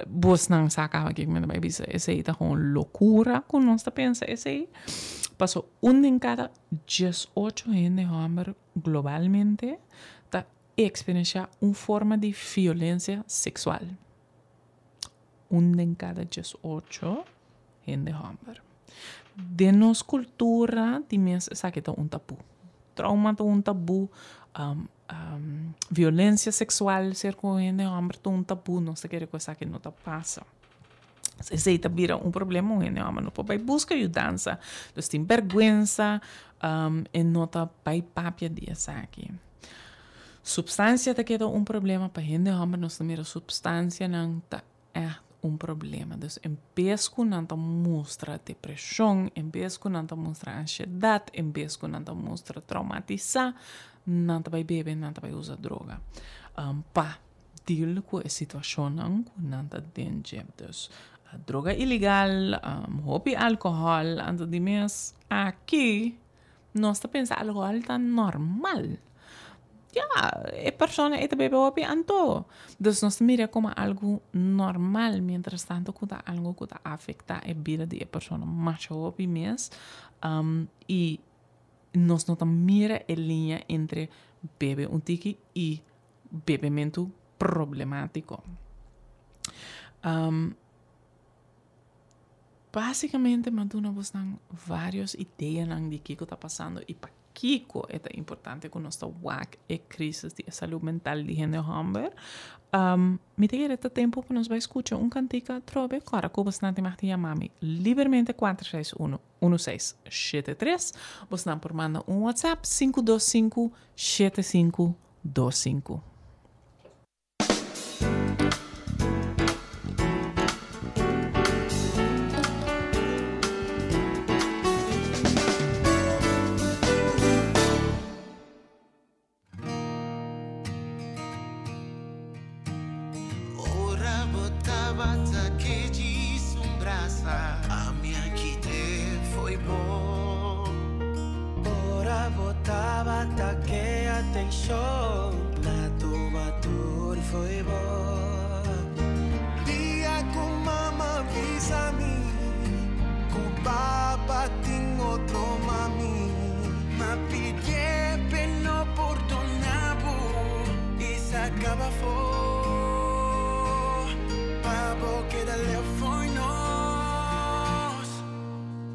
Bosnan sa kaba kiko mi ta bai bisa. Esei ta gewoon lokura ku nos ta pensa esei. Paso un den kada diesocho hende hòmber globalmente ta eksperensiá un forma di violensia seksual. Un den kada diesocho hende hòmber. Den nos kultura di mes esaki ta un tabú. Trauma ta un tabú, Violencia sexual ser cu hende homber ta un tabu, nos ta kere cu esaki no ta pasa. Esey ta bira un problema, un hende homber no por bay busca yudansa, dus tin berguensa e no ta bay papia di esaki. Substancia ta keda un problema pa hende homber, nos ta mira substancianan ta ègt un problema. Dus en bes ku nan ta mustra depreshon, en bes ku nan ta mustra ansiedat, en bes ku nan ta mustra traumatisá, nan ta bai bebe, nan ta bai usa droga pa deal ku e situashonnan ku nan ta den dje. Dus droga ilegal, hopi alkohòl, anto di mes aki Nos ta pensa alcohol ta normal. Ya, e persona e ta bebe hopi anto. Dus nos ta mira como algo normal, mientras tanto cu ta algo cu ta afecta e bida di e persona masha hopi mes. Y nos no ta mira e liña entre bebe un tiki y bebementu problematico. Básicamente mi a duna bosnan varios ideanan di kiko ta pasando y pakiko e ta importante ku nos ta wak e crisis di e salud mental di hende homber. Mi ta kere ta tempo pa nos bai skucha un kantika atrobe. Kòrda ku bosnan tin mag di yama mi libermente 461 1673. Bosnan por manda un WhatsApp 525 7525. Ora bo tabata ke djis un brasa, ami a kite fo'i bo. Ora bo tabata ke atenshon, na tuma tur fo'i bo. Dia ku mama bisa mi ku papa tin otro mami. M'a pidié p'e no pordoná bo i saka bo afó pa bo keda leu fo'i nos.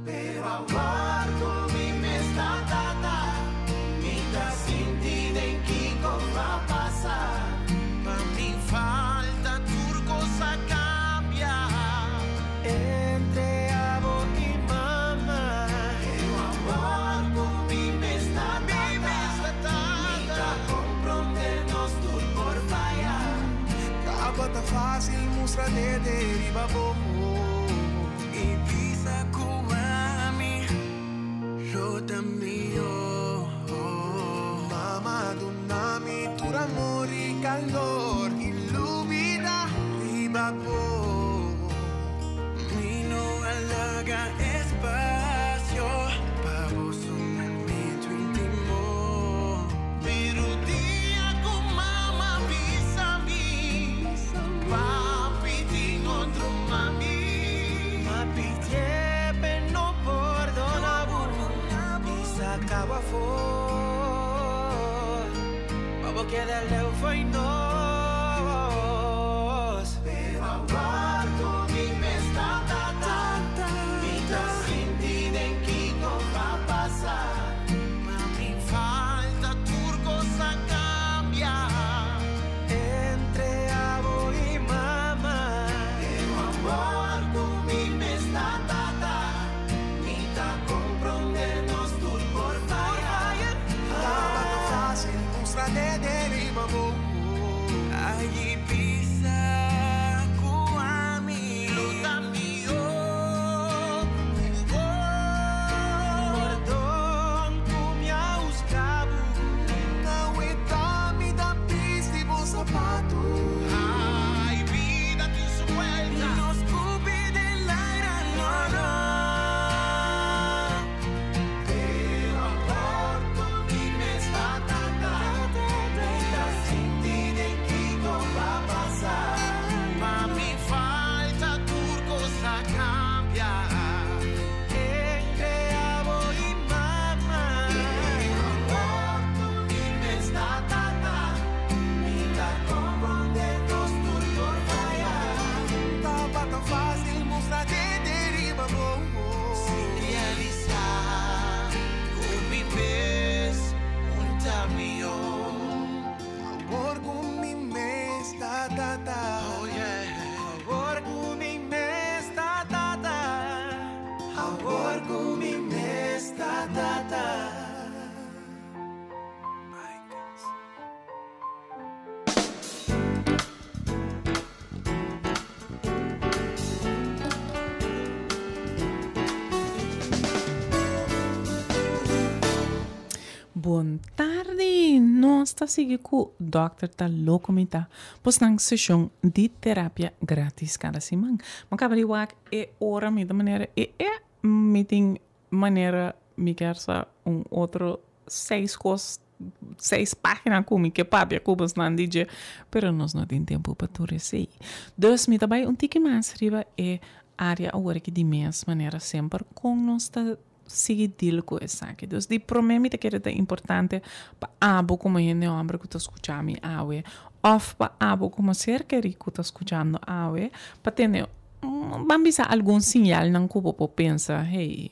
Pero awor ku mi mes ta tata, mi ta sinti den kiko a pasa. Pa mi falta tur kos a kambia. Entre abo i mama. Pero awor ku mi mes ta tata, mi ta komprondé nos tur por faya. Tabata fásil mustra dede riba bo. I bisa ku ami lo ta mihó. Mama duna mi tur amor i kalor i lubida riba bo. Mi no a laga espasio pa bo sumamento intimo. Pero dia ku mama bisa mi, papi tin otro mami. Ma pidié p'e no pordona bo i saka bo afó. keda leu fo'i nos. Pero awor ku mi mes ta tata, mi ta sinti den kiko pa pasa. Pa mi falta tur kos a kambia entre abo i mama. Pero awor ku mi mes ta tata, mi ta komprondé nos tur por faya. Tabata fásil mustra dede riba bo. Allí bisa ku ami lo ta mihó ku bo. Pordon ku mi a husga bo. Awe ta mi ta bisti bo sapatu. Ai, bida tin su buelta. No skupi den laira, no, no. Pero awor ku mi mes ta tata, mi ta sinti den kiko pa pasa. Pa mi falta tur kos a kambia entre abo i mama. Pero awor ku mi mes ta tata, mi ta komprondé nos tur por faya. Tabata fásil mustra dede riba bo. Sin realisá ku mi mes un ta mihó. Awor ku mi mes ta tata. Oh yeah. Awor ku mi mes ta tata. Awor ku mi mes ta tata. Bon tardi! Nos ta sigui ku Dòkter Ta Loko Mi Ta, bosnan seshon di terapia gratis kada siman. Bo kaba di wak e ora mi ta manera e e mi tin manera mi kier sa un otro seis kos seis pagina ku mi ke papia ku bosnan di dje, pero nos no tin tempu pa tur esei. Dus mi ta bai un tiki mas riba e area awor aki di mes manera semper kon nos ta sigui deal ku esaki. Dus di promé mi ta kere ta importante pa abo komo hende hòmber ku ta skucha mi awe òf pa abo komo ser kerí ku ta skuchando awe pa tene ban bisa algun siñalnan ku bo por pensa hey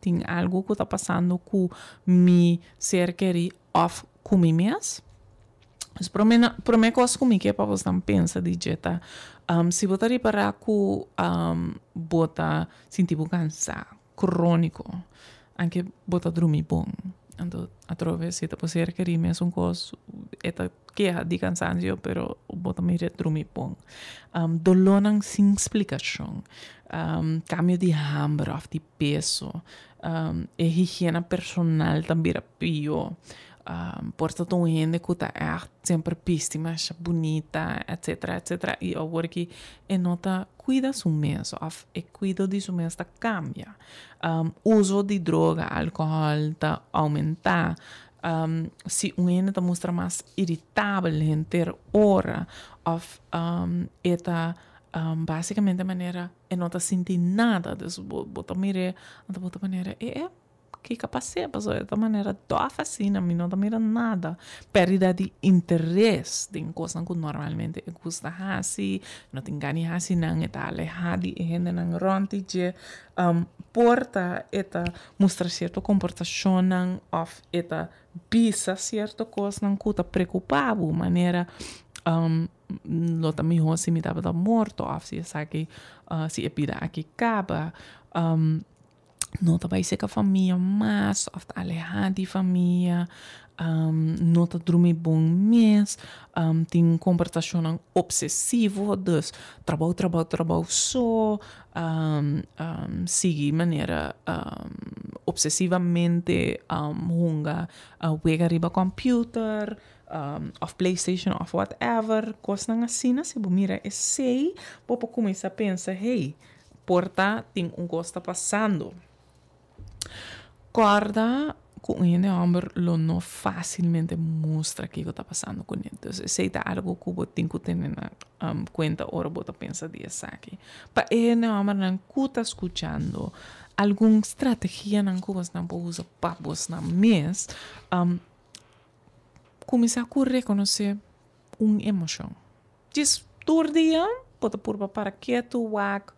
tin algu ku ta pasando ku mi ser kerí òf ku mi mes. Dus promé promé kos ku mi ke pa bosnan pensa di dje ta si bo ta ripará ku bo ta sinti bo kansá króniko anke bo ta drumi bon anto atrobe si ta por ser kerí mesun kos e ta keha di kansansio pero bo ta mira drumi bon. Dolónan sin splikashon kambio di hamber òf di peso e higiena personal ta bira pió. Por ta un hende ku ta ègt semper bisti masha bunita etcetera etcetera i awor ki e no ta kuida su mes òf e kuido di su mes ta kambia. Uso di droga, alkohòl ta oumentá. Si un hende ta mustra mas iritabel henter ora òf e ta básikamente manera e no ta sinti nada, dus bo ta mir'é anto bo ta manera e e. Kiko a pas'é? Pasobra e ta manera dòf asina, mi no ta mira nada. Pèrdida di interes den kosnan ku normalmente e gusta hasi, no tin gana di hasi nan, e ta alehá di e hendenan rònt di dje. Por ta e ta mustra sierto komportashonnan òf e ta bisa sierto kosnan ku ta preokupá bo, manera lo ta mihó si mi tabata morto òf si esaki si e bida aki kaba. No ta bai seka famia mas of ta aleha di famia, no ta drumi bon mes, tin komportashonnan opsesivo, dus trabou, trabou, trabou so, sigui manera opsesivamente hunga wega riba computer of playstation of whatever, kosnan asina si bo mira esei bo por kuminsá pensa hey. Por ta tin un kos ta pasando. Kòrda ku un hende hòmber lo no fásilmente mustra kiko ta pasando kuné. Dus esei ta algu ku bo tin ku tene na kuenta ora bo ta pensa di esaki. Pa e hende hòmbernan ku ta skuchando, algun strategianan ku bosnan por usa pa bosnan mes. Kuminsá ku rekonosé un emoshon. Djis tur dia bo ta purba para ketu wak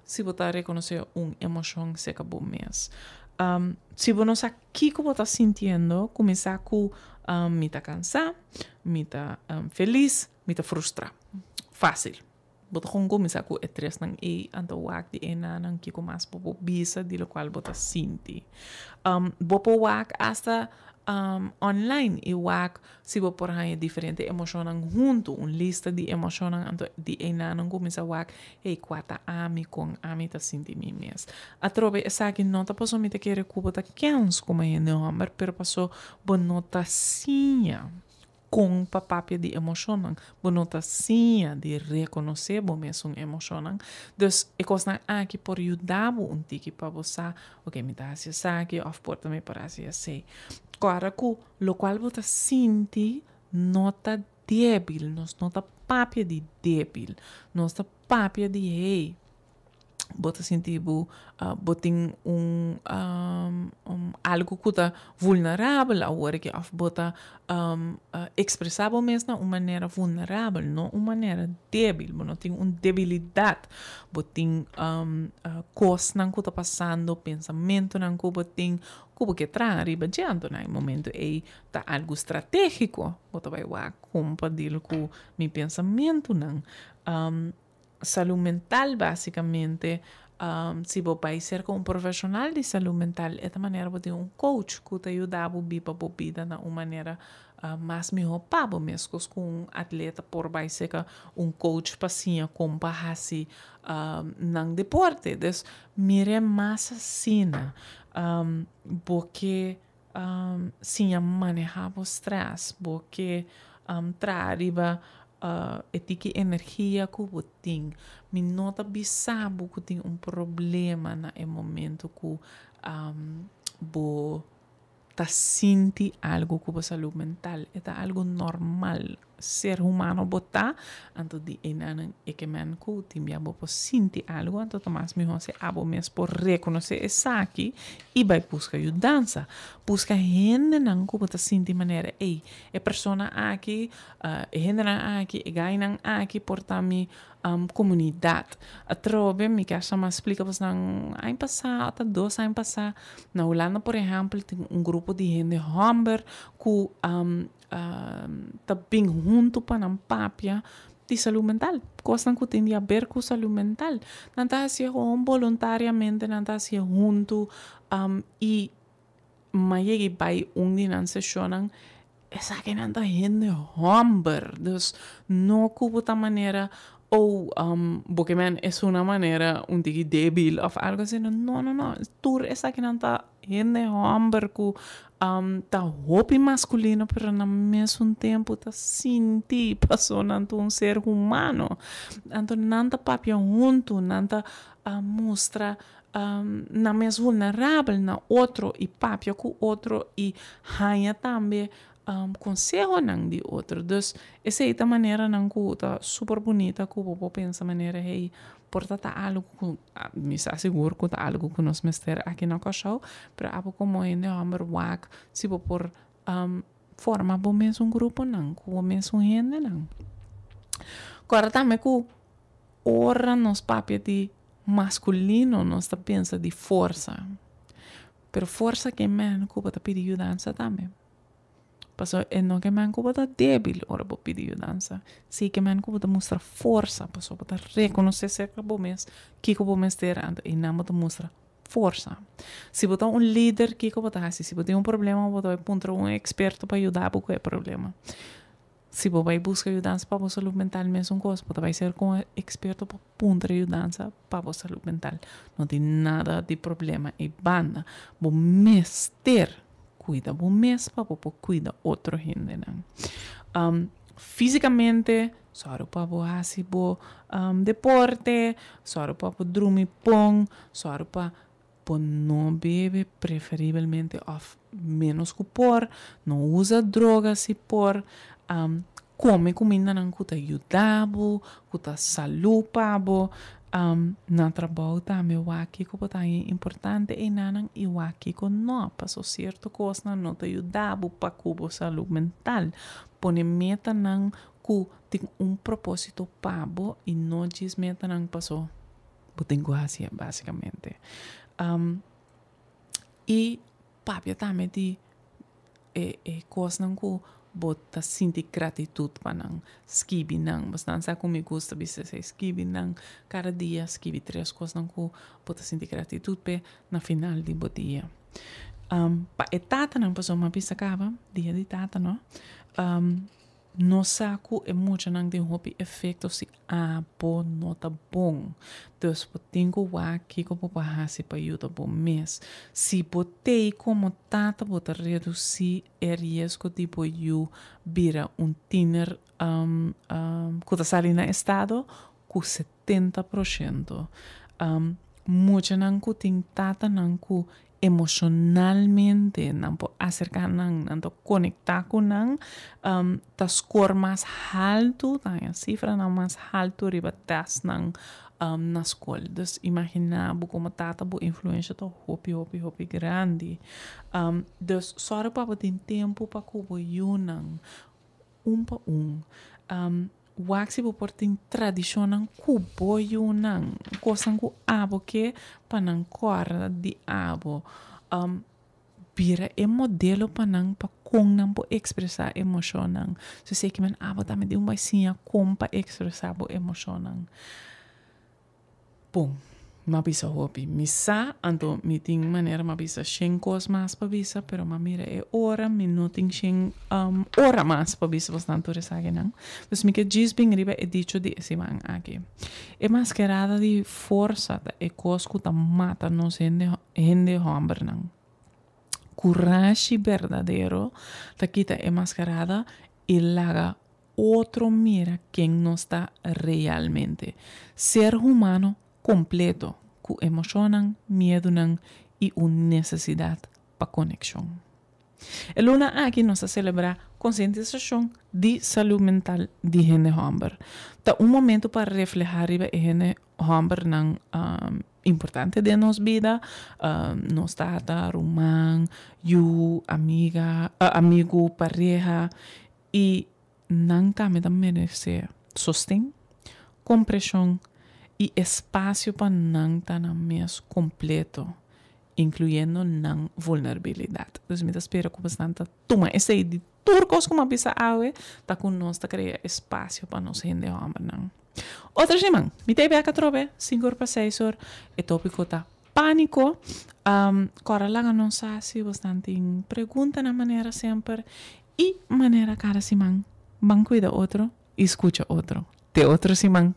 si bo ta rekonosé un emoshon serka bo mes. Si bo no sa kiko bo ta sintiendo, kuminsá ku mi ta kansá, mi ta felis, mi ta frustrá. Fásil. Bo ta kon kuminsá ku e tresnan ei, anto wak di e nannan kiko mas bo por bisa di lokual bo ta sinti. Bo por wak asta online i wak si bo por haña diferente emoshonnan huntu, un lista di emoshonnan, anto di e nannan kuminsá wak, hey, kua ta ami, kon ami ta sinti mi mes. Atrobe esaki no ta pasobra mi ta kere ku bo ta kens komo hende hòmber, pero pasobra bo no ta siña. Kon pa papia di emoshonnan. Bo no ta siña di rekonosé bo mesun emoshonnan. Dus e kosnan aki por yuda bo un tiki pa bo sa, oke, mi ta hasi esaki òf por ta mi por hasi esei. Kòrda ku lokual bo ta sinti no ta débil. Nos no ta papia di débil. Nos ta papia di, hey, bo ta sinti bo bo tin un algo ku ta vulnerabel awor aki òf bo ta ekspresá bo mes na un manera vulnerabel no un manera débil bo no tin un debilidat bo tin kosnan ku ta pasando pensamentunan ku bo tin ku bo ke traha riba dje anto na e momento ei ta algu stratégiko bo ta bai wak kon pa dil ku mi pensamentunan. Salú mental básicamente si bo bai serka un profeshonal di salú mental e ta manera bo tin un coach ku ta yuda bo biba bo bida na un manera mas mihó pa bo meskos ku un atleta por bai serka un coach pa siña kon pa hasi nan deporte. Dus mir'é mas asina bo ke siña manehá bo strès, bo ke traha riba e tiki energia ku bo tin. Mi no ta bisa bo ku tin un problema na e momento ku bo ta sinti algu ku bo salú mental. E ta algu normal. Ser humano bo ta, anto di enanan e ke men ku tin bia bo por sinti algu, anto ta mas mihó si abo mes por rekonosé esaki i bai buska yudansa. Buska hendenan ku bo ta sinti manera, ey, e persona aki, e hendenan aki, e gainan aki por ta mi komunidat. Atrobe mi ke a mas splika bosnan aña pasá ota dos aña pasá, na Hulanda por ehèmpel tin un grupo di hende hòmber ku ta bin huntu pa nan papia di salú mental, kosnan ku tin di haber ku salú mental. Nan ta hasié gewoon boluntariamente, nan ta hasié huntu i m'a yega i bai un di nan seshonnan, esakinan ta hende hòmber, dus no ku bo ta manera oh bo ke men es una manera un tiki débil òf algu asina, no no no, tur esakinan ta Hende hòmber ku ta hopi maskulino pero na mesun tempu ta sinti paso nan ta un ser humano. Anto nan ta papia huntu, nan ta mustra nan mes vulnerabel na otro i papia ku otro i haña tambe konsehonan di otro. Dus esei ta maneranan ku ta super bunita ku bo por pensa manera hey por ta ta algu ku mi sa sigur ku ta algu ku nos mester aki na Kòrsou, pero abo komo hende hòmber wak si bo por forma bo mesun gruponan ku bo mesun hendenan. Kòrda tambe ku ora nos papia di maskulino nos ta pensa di forsa. Pero forsa ke men ku bo ta pidi yudansa tambe. Pasobra e no ke men ku bo ta débil ora bo pidi yudansa. Si ke men ku bo ta mustra forsa, pasobra bo ta rekonosé serka bo mes kiko bo mester, anto einan bo ta mustra forsa. Si bo ta un lider, kiko bo ta hasi? Si bo tin un problema, bo ta bai puntra un eksperto pa yuda bo ku e problema. Si bo bai buska yudansa pa bo salud mental mesun kos, bo ta bai ser ku un eksperto pa puntra yudansa pa bo salud mental. No tin nada di problema ei banda. Bo mester kuida bo mes pa bo por kuida otro hendenan. Físikamente, sòru pa bo hasi bo deporte, sòru pa bo drumi bon, sòru pa Bo no bebe preferibelmente of menos ku por, no usa droga si por, kome kumindanan ku ta yuda bo, ku ta salú pa bo. Na trabou tambe wak kiko bo ta haña importante einanan i wak kiko no, paso sierto kosnan no ta yuda bo pa ku bo salú mental. Pone metanan ku tin un propósito pa bo i no djis metanan paso bo tin ku hasié básikamente. I papia tambe di e e kosnan ku bo ta sinti gratitut pa nan. Skibi nan. Bosnan sa ku mi gusta bisa esei. Skibi nan kada dia, skibi tres kosnan ku bo ta sinti gratitut p'e na final di bo dia. Pa e tatanan, pasobra mi a bisa kaba, dia di tata no, Nos sa ku e muchanan tin hopi efekto si abo no ta bon. Dus bo tin ku wak kiko bo por hasi pa yuda bo mes. Si bo tei komo tata bo ta redusí e riesgo di bo yu bira un tiner ku ta sali na estado ku 70 porshento. Muchanan ku tin tatanan ku emoshonalmente nan por aserká nan, nan ta konektá ku nan, ta skor mas haltu, ta haña sifranan mas haltu riba tèstnan na skol. Dus imaginá bo komo tata bo influensha ta hopi hopi hopi grandi. Dus sòru pa bo tin tempu pa ku bo yunan un pa un. Wak si bo por tin tradishonnan ku bo yunan, kosnan ku abo ke pa nan kòrda di abo. Bira e modelo pa nan pa kon nan por ekspresá emoshonnan. So esei ki men abo tambe tin un bai siña kon pa ekspresá bo emoshonnan. Bon, m'a bisa hopi. Mi sa, anto mi tin manera m'a bisa shen kos mas pa bisa, pero m'a mira e ora, mi no tin shen ora mas pa bisa bosnan tur esakinan. Dus mi ke djis bin riba e dicho di e siman aki. E maskerada di forsa ta e kos ku ta mata nos hende hende hòmbernan. Kurashi berdadero ta kita e maskerada i laga otro mira ken nos ta realmente. Ser humano kompleto, ku emoshonnan, miedunan i un nesesidat pa konekshon. E luna aki nos ta selebrá konsientisashon di salú mental di hende hòmber. Ta un momentu pa reflehá riba e hende hòmbernan importante den nos bida, nos tata, ruman, yu, amiga, amigu, pareha I nan tambe ta meresé sosten, kompreshon i espasio pa nan ta nan mes kompleto, inkluyendo nan vulnerabilidat. Dus mi ta spera ku bosnan ta tuma esei di tur kos ku mi a bisa awe, ta ku nos ta krea espasio pa nos hende hòmbernan. Otro siman, mi ta e bek atrobe, sinku or pa seis or, e tópiko ta Pániko. Kòrda laga nos sa si bosnan tin preguntanan manera semper i manera kada siman. Ban kuida otro i skucha otro. Te otro siman.